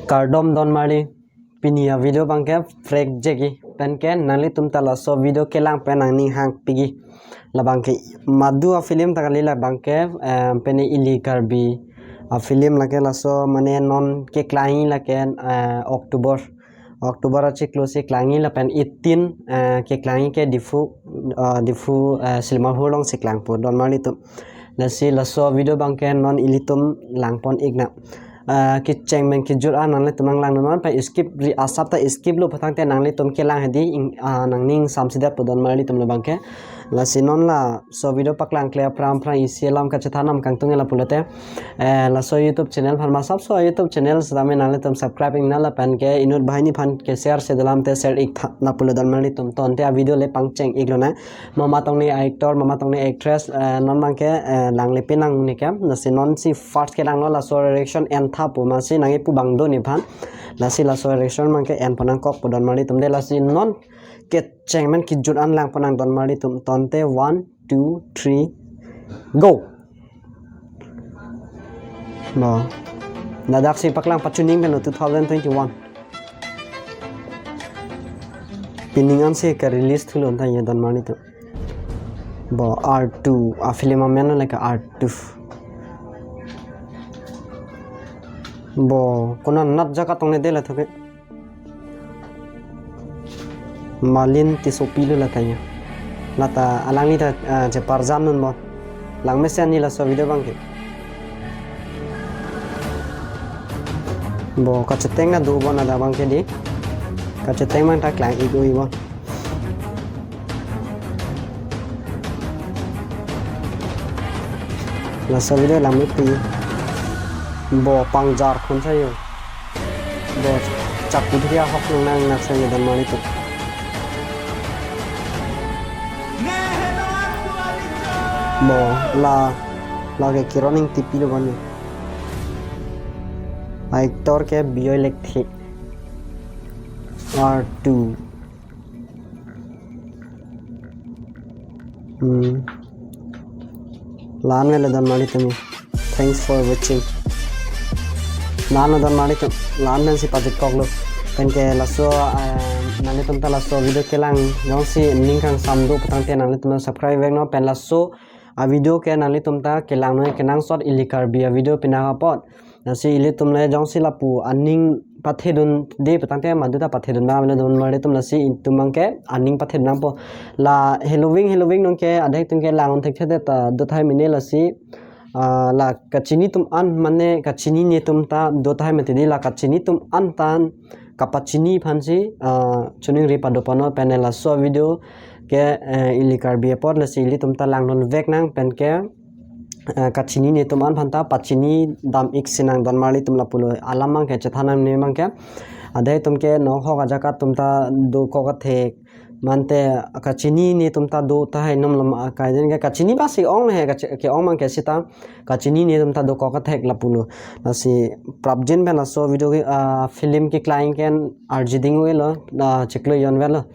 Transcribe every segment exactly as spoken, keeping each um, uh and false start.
Kardom donmarli, pini a video abangke phrek jegi, penke nanglitum ta laso video kelang pen nangning hang pigi. Labangke madu a film ta kali, labangke, eh, pene Ili Karbi a film lake, laso mane non keklangji lake, eh, October. October achiklo si klangji lapen eighteen, eh, keklangji ke Diphu, eh, Diphu, eh, cinema hall along si klangpo donmarlitum. Lasi laso video abangke non ilitum langpon iknang. Eh, kecheng pen kejut an nanglitum nanglang non pen skip ri asap ta skip lo putangte nanglitum kelang hedi ing, ah, nangning samsidet po donmarlitum labangke. Lasi non laso video paklangkle aphrang aphrang isi alam kachethan nangkangtung lapulote, eh, laso YouTube channel aphan masap so YouTube channel setame nanglitum subscribe iknang lapen ke inut banghini aphan ke share si dolamte share ik tha lapulo donmarlitum. Tonte a video le pangcheng iklonang. Mama tongni actor, mama tongni actress, eh, non abangke, eh, langle pinang ni kem. Lasi non si first kelanglo, laso reaction en tha pu masi nangkipu abang do nephan. Lasi laso reaction abangke enpon nangkokpo donmarlitum de. Lasi non kecheng pen kejut an langpon nang donmarlitum. Tonte one, two, three, go. Bo. Ladak si paklang pachuning pen two thousand twenty-one. Pining an si ke release thulo ta ye donmarlitum. Bo R two a film amen lake R two. Bo konat jaga tong ne de la thoke. Malin Tissopi lo lata ya. Lata alangli ta, ah, cheparjam non bo. Langmesen ni laso video abangke. Bo kacheteng na do bo na da abangke di. Kacheteng abang ta klang ik ui bo. Laso video langmepi. Bo pangjar khun sayo. Bo chakudhri ahok nang nang nak sayo donmarlitum. Bo la lake Kiron Engtipi lo bani. Actor ke Bijoy Lekthe. R two. Hmm. La-an velo donmarlitum. Thanks for watching. La-an lo donmarlitum. La-an pen si pajut koklo. Penke laso, eh, nanglitum ta laso video kelang jongsi ning kangsam do putangte nanglitum subscribe vek non pen laso a video ke nanglitum ta kelang noi kenangsot Ili Karbi a video pinang apot. Lasi ilitum le jongsi lapu aning pathedunde putangte madu ta pathedun abang le donmarlitum, lasi itum abangke aning pathedun nangpo. La Halloween Halloween nonke adhek atum ke lang-un thekthe ta do tahai mene lasi, ah, la kachini atum an mane kachinine atum ta do tahai mati di, la kachini atum an tan kapachini aphan si, ah, choningri pado pon non pen laso video ke, eh, Ili Karbi apot lasi ilitum ta langdun vek nang penke, eh, kachinine atum an aphan ta pachini dam ik si nang donmarlitum lapulo. Alam abangke chethan nang ne abangke. Adhek atum ke nohok ajak atum ta dokok athek. Mate kachinine atum ta do tahai nom lam akai den ke kachini ba si ong he kachi-, ke-ong abangke sita kachinine atum ta dokok athek lapulo. Lasi prapjin pen laso video ke, ah, film keklang ke arji ding-elo, ah, chiklo jon velo.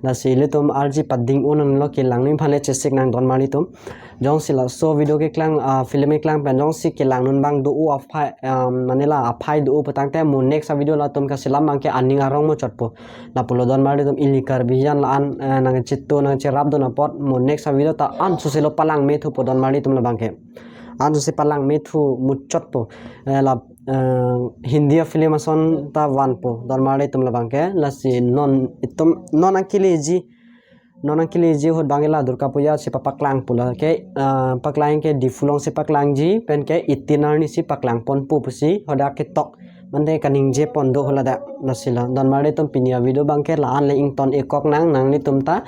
Lasi ilitum arji pading-un lo kelang noi aphan le chesik nang donmarlitum. Jongsi laso video keklang, ah, film keklang pen jongsi kelang non abang do-o aphai, ah, mane la aphai do-o putangte mo next a video latum kaselam abangke aning arong muchotpo. Lapulo donmarlitum Ili Karbi jan la-an, eh, nangchitu nangcherapdun apot mo next a video ta ansose lo palangme thupo donmarlitum labangke. Ansose palangme thu muchotpo. Eh, la, eh, Hindi a film ason ta vanpo donmarlitum labangke. Lasi non itum non akeleji non akeleji ahut abang la Durga Puja si papaklangpo lake, ah, paklang ke Diphu along si paklangji penke eighteen arni si paklangponpo pusi hadak ketok mane kaningje pon do ho ladak. Lasi la donmarlitum pini a video abangke la-an le ington ikkok nang, nanglitum ta,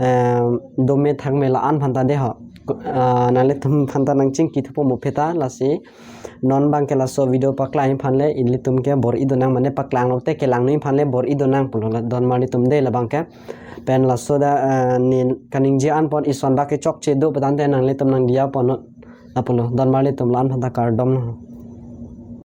eh, dome thakme la-an aphan ta de ho. Ah, nanglitum aphan ta nangchingki thupo mo phe ta lasi non abangke laso video paklang aphan le ilitum ke bor-i donang mane paklang lote kelang noi aphan le bor-i donang pulo la donmarlitum de labangke. Pen laso da, eh, ne kaningje an pon ison ba kechokche do putangte nanglitum nangdiya pon non. Lapulo donmarlitum la-an aphan ta kardom.